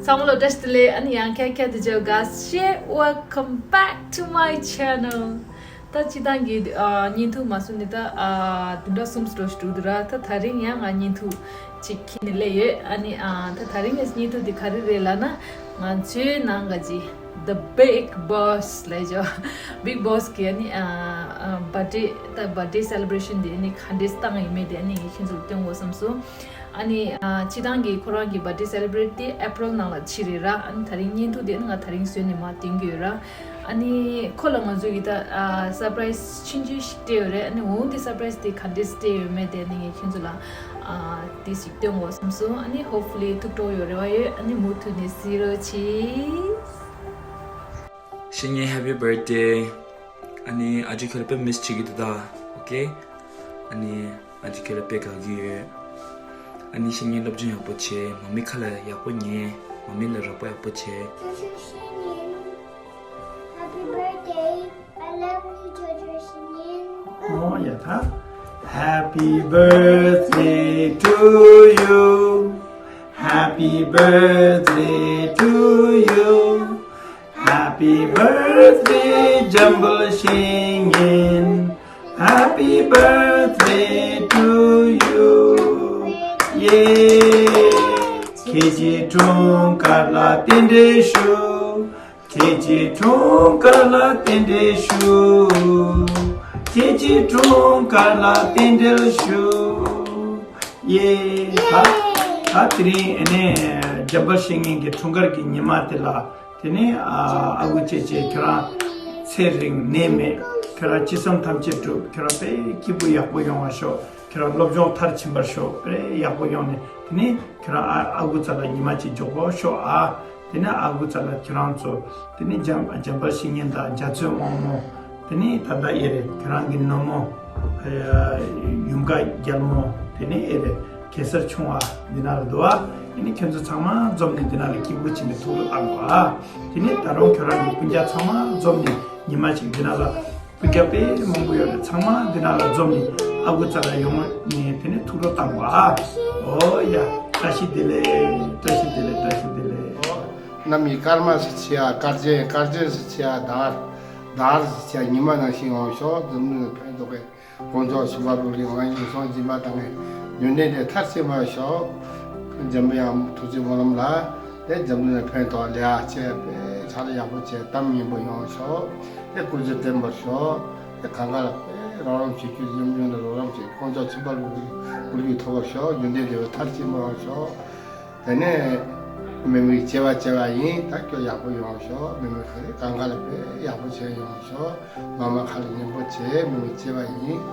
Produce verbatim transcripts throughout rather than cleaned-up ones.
ཚང་མ་ལ་བཀྲ་ཤིས་བདེ་ལེགས། ཨ་ནི་ཡང་ཁྱེད་ཁྱེད་དུ་བཅར་དགའ་བྱེད། Welcome back to my channel. ད་སྤྱིར་བཏང་གི་ཨ་བརྙན་ཐུང་མ་བཟོས་ནས་ད་ཨ་བདུན་ཕྲག་གསུམ་འགྲོ་ཞིག་འགྲོ་འདུག་ར། ད་དེ་རིང་ཡང་ང་བརྙན་ཐུང་ཅིག་ཁྱེར་ནས་སླེབས་ཡོད། ཨ་ནི་ཨ་ད་དེ་རིང་གི་བརྙན་ཐུང་འདི་ག་རེ་རེད་ལབ་ན། ང་ཚོའི་ནང་ག་ཅི། The Big Boss ལབ་ཡོད། Big Boss གི་ཨ་ནི་ཨ་ཨ་birthday། ད་birthday celebration དེ་ཨ་ནི་ག་འདྲས་བཏང་ཡོད་མེད་དེ་ཨ་ནི་ངས་ཁྱེད་ཚོ་ལ་སྟོན་དགོས་བསམ་སོང་། ཨ་ནི་ཨ་སྤྱིར་བཏང་གི་ཁོ་རང་གི་birthday celebrate དེ་April ནང་ལ་བྱས་རེད་ར། ཨ་ནི་དེ་རིང་བརྙན་ཐུང་དེ་ཨ་ནི་ང་དེ་རིང་བཟོས་ནས་མར་བཏོན་གྱི་ཡོད་ར། ཨ་ནི་ཁོ་ལ་ང་ཚོ་གིས་ད་ཨ་surprise ཆུང་ཆུང་ཞིག་སྤྲད་ཡོད་རེད། ཨ་ནི་འོ་དེ་surprise དེ་ག་འདྲས་སྤྲད་ཡོད་མེད་དེ་ཨ་ནི་ངས་ཁྱེད་ཚོ་ལ་ཨ་དེ་ཞིག་སྟོན་དགོས་བསམ་སོང་། ཨ་ནི་hopefully ཐུགས་སྤྲོ་ཡོད་རེ་བ་ཡོད། ཨ་ནི་མུ་མཐུད་ནས་གཟིགས་རོགས་གྱིས། བཤེས་གཉེན། Happy birthday. ཨ་ནི་ཨ་ཅག་ཁྱོད་ལ་དཔེ་miss བྱེད་ཀྱི་འདུག་ད། Okay. ཨ་ནི་ཨ་ཅག་ཁྱོད་ལ་དཔེ་དགའ་གི་ཡོད། ཨ་ནི་བཤེས་གཉེན་སློབ་སྦྱོང་ཡག་པོ་བྱེད། མ་མི་ཁ་ལ་ཡག་པོ་ཉན། མ་མི་ལ་རོགས་པ་ཡག་པོ་བྱེད། Happy birthday. I love you, ཇོ་ཇོ་བཤེས་གཉེན། ཨོ་ཡ་ད། Happy birthday to you. Happy birthday to you. Happy birthday, ཇམ་བྷོ་ལ་བཤེས་གཉེན། Happy birthday to you. ཡེ། ཁྱེད་ཀྱི་འཁྲུངས་སྐར་ལ་རྟེན་འབྲེལ་ཞུ། ཁྱེད་ཀྱི་འཁྲུངས་སྐར་ལ་རྟེན་འབྲེལ་ཞུ། ཁྱེད་ཀྱི་འཁྲུངས་སྐར་ལ་རྟེན་འབྲེལ་ཞུ། ཡེ། ད་ད་དེ་རིང་ཨ་ནི་ཇམ་བྷོ་ལ་བཤེས་གཉེན་གྱི་འཁྲུངས་སྐར་གྱི་ཉི་མ་དེ་ལ། དེ་ནས་ཨ་ཨ་ཁུ་ཅེ་ཅེ་ཁྱེད་རང་ཚེ་རིང་ནད་མེད། ཁྱེད་རང་ཅི་བསམ་ཐམས་ཅད་འགྲུབ། ཁྱེད་རང་དཔེ་སྐྱིད་པོ་ཡག་པོ་ཡོང་བ་ཤོག་ཁྱེད་རང་སློབ་སྦྱོང་མཐར་ཕྱིན་པར་ཤོག་དཔེ་ཡག་པོ་ཡོང་ནས་དེ་ནས་ཁྱེད་རང་ཨ་ཨ་ཁུ་རྩ་ལ་ཉི་མ་གཅིག་འཇོག་གོ་ཤོག་ཨ། དེ་ནས་ཨ་ཁུ་རྩ་ལ་ཁྱེད་རང་ཚོ། དེ་ནས་ཇམ་ཇམ་བྷོ་ལ་བཤེས་གཉེན་དང་འཇའ་ཚོན་དབང་མོ། དེ་ནས་ད་ལྟ་ཨེ་རེད། ཁྱེད་རང་གི་ནུ་མོ། ཨ་ཡུམ་ཀ་རྒྱལ་མོ། དེ་ནས་ཨེ་རེད། གེ་སར་ཆུང་བ་འདི་ན་ལ་འདུག་ཨ། དེ་ནས་ཁྱེད་ཚོ་ཚང་མ་འཛོམས་ནས་འདི་ན་ལ་སྐྱིད་པོ་བྱས་ནས་ཐུགས་སྤྲོ་བཏང་དགོས་ཨ། དེ་ནས་ད་རུང་ཁྱོད་རང་གི་སྤུན་ཀྱག་ཚང་མ་འཛོམས་ནས་ཉི་མ་ཞིག་འདི་ན་ལ། སྤུན་ཀྱག་དཔེ་མང་པོ་ཡོད་རེད། ཚང་མ་འདི་ན་ལ་འཛོམས་ནས་ཨ་ཁུ་རྩ་ལ་ཡོང་ནས་དེ་ནས་ཐུགས་སྤྲོ་བཏང་དགོས་ཨ། ཨོ་ཡ། བཀྲ་ཤིས་བདེ་ལེགས། བཀྲ་ཤིས་བདེ་ལེགས། བཀྲ་ཤིས་བདེ་ལེགས། གནམ་གྱི་སྐར་མ་ཞིག་བྱེད་ཡ། སྐར་ཆེན་སྐར་ཆེན་ཞིག་བྱེད་ཡ། དར་དར་ཞིག་བྱེད་ཡ། ཉི་མ་ནང་བཞིན་ཡོང་ཤོག་འཛམ་གླིང་ལ་ཕན་ཐོགས་པའི་དཀོན་མཆོག་གསུམ་པ་བུ་ལི་ཝང་ཡིན་སོང་སྦྱིན་པ་དང་ཡོན་ཏན་དེ་མཐར་ཕྱིན་པར་ཤོག་འཇམ་པའི་དབྱངས་ཐུགས་རྗེ་སྨོན་ལམ་ལ་དེ་འཛམ་གླིང་ལ་ཕན་ཐོགས་ལེགས་བྱས་པའི་ཕྱག་ལས་ཡག་པོ་བྱས་གཏམ་སྙན་པོ་ཡོང་ཤོག་དེ་སྐུ་ཚེ་བརྟན་པར་ཤོག་དེ་གང་ག་ལ་དཔེ་རོགས་རམ་བྱེད་རྒྱུ་ཡུམ་ཡུམ་ལ་རོགས་རམ་བྱེད་དཀོན་མཆོག་གསུམ་པ་ལ་འགུག་རྒྱུ་ཐོབ་པར་ཤོག་ཡོན་ཏན་དེ་བས་མཐར་ཕྱིན་པར་ཤོག་དེ་ནས་མི་མིག་བྱེད་པ་བྱེད་པ་ཡིན། ད་སྐྱོ་ཡག་པོ་ཡོང་ཤོག་མི་མིག་གང་ག་ལ་དཔེ་ཡག་པོ་བྱས་ཡོང་ཤོག་མ་མ་ཁ་ལ་སྙན་པོ་བྱས་མི་མིག་བྱེད་པ་ཡིན།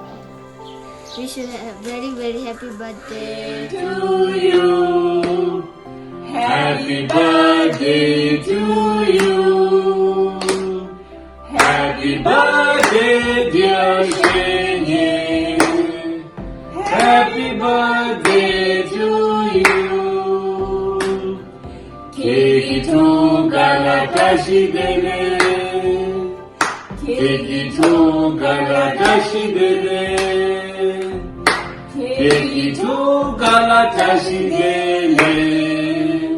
Wish you a very, very happy birthday to you. Happy birthday to you. Happy birthday, dear Shenye. Happy birthday to you. ཁྱེད་ཀྱི་འཁྲུངས་སྐར་ལ་བཀྲ་ཤིས་བདེ་ལེགས། ཁྱེད་ཀྱི་འཁྲུངས་སྐར་ལ་བཀྲ་ཤིས་བདེ་ལེགས། ཁྱེད་ཀྱི་འཁྲུངས་སྐར་ལ་བཀྲ་ཤིས་བདེ་ལེགས།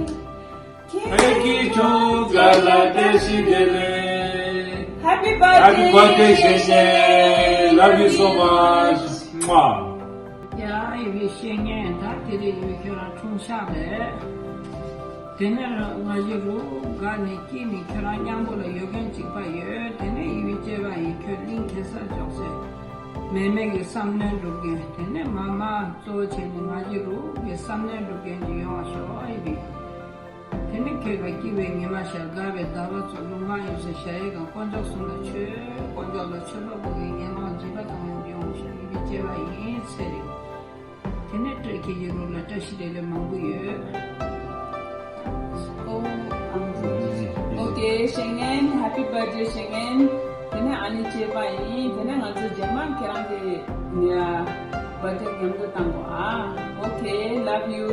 ཁྱེད་ཀྱི་འཁྲུངས་སྐར་ལ་བཀྲ་ཤིས་བདེ་ལེགས། Happy birthday, Happy birthday, Sheshe. Love you so much. Mwah. ཡ། ཡི་བི་བཤེས་གཉེན། ད་དེ་རིང་ཡི་བི་ཁྱོད་རང་འཁྲུངས་ཤག་རེད། དེ་ནས་ང་གཞི་རུ་དགའ་ནས་སྐྱིད་ནས་ཁྱོད་རང་མཉམ་པོ་ལ་ཡོད་མཁན་གཅིག་པ་ཡོད། དེ་ནས་ཡི་བི་སྐྱེས་པ་ཡིན། ཁྱོད་གླིང་གེ་སར་ཅོག་ཙེ། མེ་མེ་གི་བསམ་ནོར་འགྲུབ་མཁན། དེ་ནས་མ་མ་གཙོ་བོ་བྱས་ནས་ང་གཞི་རུ་གི་བསམ་ནོར་འགྲུབ་མཁན་གྱི་ཡོང་བ་ཤོག་ཡི་བི། དེ་ནས་ཁྱེད་ཀྱི་སྐྱིད་པའི་ཉི་མ་ཤར། དགའ་བའི་ཟླ་བ་ཚོ་ལུས་ངག་ཡིད་གསུམ་ཞལ་ཡས་ཁང་། དཀོན་མཆོག་གསུམ་ལ་མཆོད། དཀོན་མཆོག་ལ་མཆོད་པ་འབུལ་བའི་ངན་སློང་སྦྱིན་པ་དང་ཡོང་ཡོང་ཞིང་ཡི་བི་སྐྱེས་པ་ཡིན་ཚེ་རིང་། དེ་ནས་སྤྲོ་ཁྱེད་ཀྱི་རོགས་ལ་བཀྲ་ཤིས་བདེ་ལེགས་མང་པོ་ཡོད། ཨོ། ཨོ་ཀེ། བཤེས་གཉེན། Happy birthday བཤེས་གཉེན། དེ་ནས་ཨ་ནི་སྐྱེས་པ་ཡིན། དེ་ནས་ང་ཚོ་རྗེས་མ་ཁྱེད་རང་གི་ཡ་བར་ཐི་ཌེ་མཉམ་དུ་བཏང་གོ་ཨ། ཨོ་ཀེ། Love you.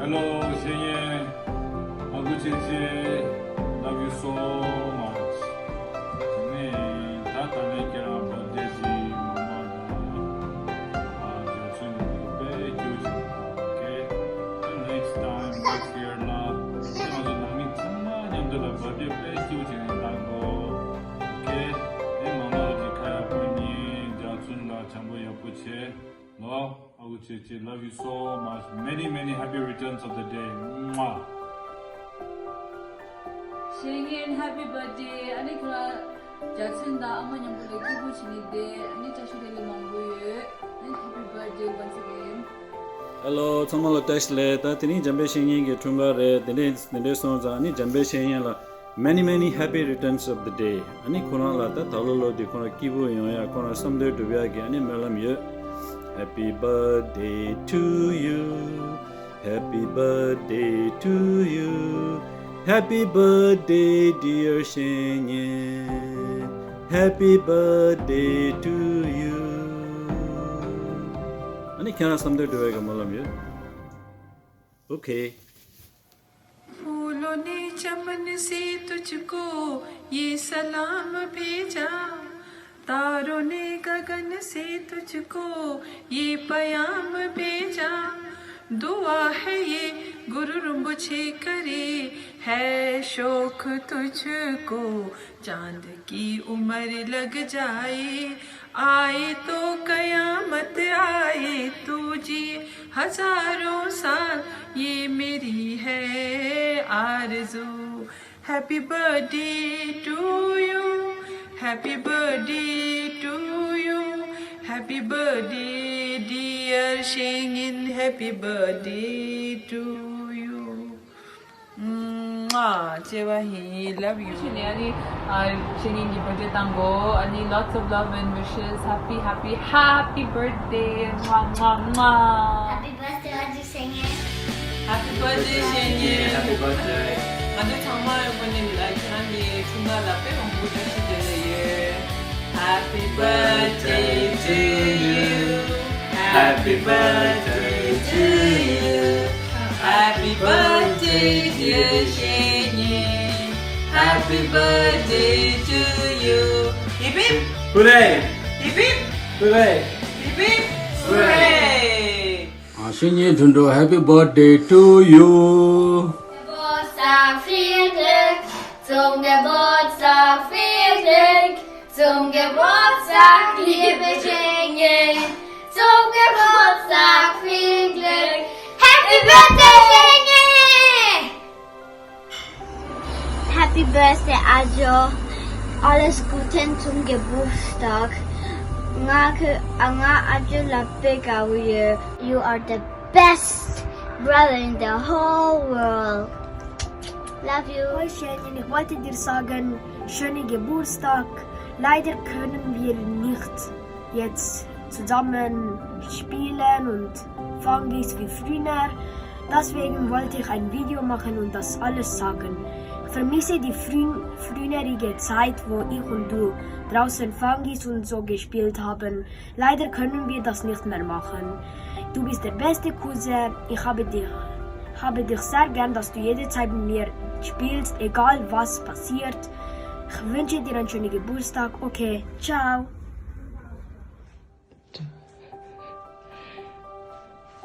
Hello བཤེས་གཉེན། ཨ་ཁུ་ཆེ་ཆེ། Love you so much. དེ་ནས་ད་ད་ལན་ཁྱེད་རང་བར་ཐི་ཌེ་ཞིག་མ་མ་དང་ཨ་ཇོ་ཚོན་ནི་དཔེ་སྐྱིད་པོ་ཞིག་ཨོ་ཀེ། Till next time. དཔེ་སྐྱིད་པོ་བྱས་ནས་བཏང་གོ། ཨོ་ཁེ། དེ་མ་མ་ལོ་གི་ཁ་ཡག་པོ་ཉིན་འཇའ་ཚོན་ལ་བྱམས་པོ་ཡག་པོ་བྱས། ལོ། ཨ་ཁུ་ཆེ་ཆེ། Love you so much. Many, many happy returns of the day. Mwah. བཤེས་གཉེན་happy birthday. ཨ་ནི་ཁྱོད་རང་འཇའ་ཚོན་དང་ཨ་མ་མཉམ་པོ་ལ་སྐྱིད་པོ་བྱས་ནས་བསྡད། ཨ་ནི་བཀྲ་ཤིས་བདེ་ལེགས་མང་པོ་ཡོད། ཨ་ནི་happy birthday once again. Hello, ཚང་མ་ལ་བཀྲ་ཤིས་བདེ་ལེགས། ད་དེ་རིང་འཇམ་དཔལ་བཤེས་གཉེན་གྱི་འཁྲུངས་སྐར་རེད། དེ་འདྲས་དེ་འདྲས་སོང་ཙང་ཨ་ནི་འཇམ་དཔལ་བཤེས་གཉེན་ལ Many, many happy returns of the day. ཨ་ནི་ཁོ་རང་ལ་ད་ད་ལོ་ལོ་འདི་ཁོ་རང་སྐྱིད་པོ་ཡོང་ཡ། ཁོ་རང་བསམ་དོན་འགྲུབ་ཡ་གི་ཨ་ནི་སྨོན་ལམ་ཡོད། Happy birthday to you. Happy birthday to you. Happy birthday, dear 学年. Happy birthday to you. ཨ་ནི་ཁྱེད་རང་བསམ་དོན་འགྲུབ་ཡ་གི་སྨོན་ལམ་ཡོད། Okay. फूलों ने चमन से तुझको ये सलाम भेजा, तारों ने गगन से तुझको ये पयाम भेजा। दुआ है ये गुरु रिम्पोछे करे, है शौक तुझको चांद की उम्र लग जाए, आए तो कयामत आए, तू जिए हजारों साल, ये मेरी है आरज़ू। Happy birthday to you, happy birthday to you, happy birthday dear 学年, happy birthday to you. ཨ། བྱས་པ་ཡིན། Love you. ཕྱི་ནས་ཨ་ནི་ཨ་བཤེས་གཉེན་གྱི་བར་ཐི་ཌེ་བཏང་གོ། ཨ་ནི་lots of love and wishes. Happy, happy, happy birthday. Mwah, mwah, mwah. Happy birthday, ཨ་ཅེ་བཤེས་གཉེན། Happy birthday, བཤེས་གཉེན། Happy birthday. ང་ཚོ་ཚང་མ་ངོས་ནས་ལ་ཁྱེད་རང་གི་འཁྲུངས་སྐར་ལ་དཔེ་མང་པོ་བཀྲ་ཤིས་བདེ་ལེགས་ཡོད། Happy birthday to you. Happy birthday to you. Happy birthday, dear 学年. Happy birthday to you. Hip hip. Hooray. Hip hip. Hooray. Hip hip. Hooray. ཨ། 学年 དུད་འགྲོ། Happy birthday to you. Geburtstag viel Glück, zum Geburtstag viel Glück, zum Geburtstag, liebe Jenny, zum Geburtstag viel Glück. Happy birthday, Jenny! Happy birthday, Ajo. Alles Gute zum Geburtstag. ང་ཁྱོད། ང་ཨ་ཅོ་ལ་དཔེ་དགའ་པོ་ཡོད། You are the best brother in the whole world. Love you. Hoi Schäni, ich wollte dir sagen, schönen Geburtstag. Leider können wir nicht jetzt zusammen spielen und Fangis wie früher. Deswegen wollte ich ein Video machen und das alles sagen. Ich vermisse die früh-, frühere Zeit, wo ich und du draußen Fangis und so gespielt haben. Leider können wir das nicht mehr machen. Du bist der beste Cousin. Ich habe dich, habe dich sehr gern, dass du jede Zeit mit mir spielst, egal was passiert. Ich wünsche dir einen schönen Geburtstag. Okay, ciao.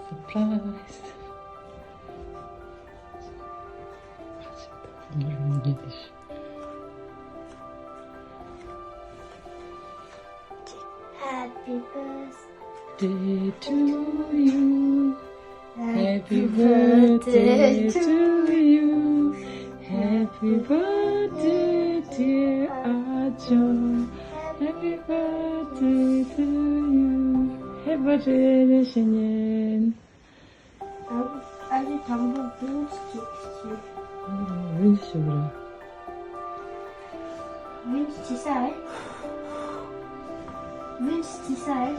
Surprise. Happy birthday to you. Happy birthday to you. Happy birthday, dear Ajo. Happy birthday to you. Happy birthday, 学年. ཨ་ཅེ་དང་པོ་ཝིན་ཅི་བྱེད་ཤིག། ཝིན་ཅི་བྱེད་པ་རེད། ཝིན་ཅི་བྱེད་ས་རེད། ཝིན་ཅི་བྱེད་ས་རེད།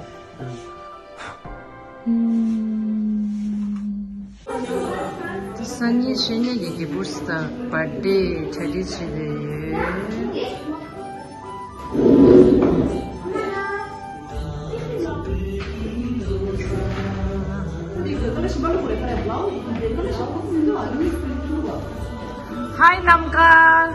སང་ཉིན་བཤེས་གཉེན་གྱི་གི་བུ་སྟག་བར་ཐི་ཌེ་གྲ་སྒྲིག་བྱེད་བསྡད་ཡོད། Hi, Namkar.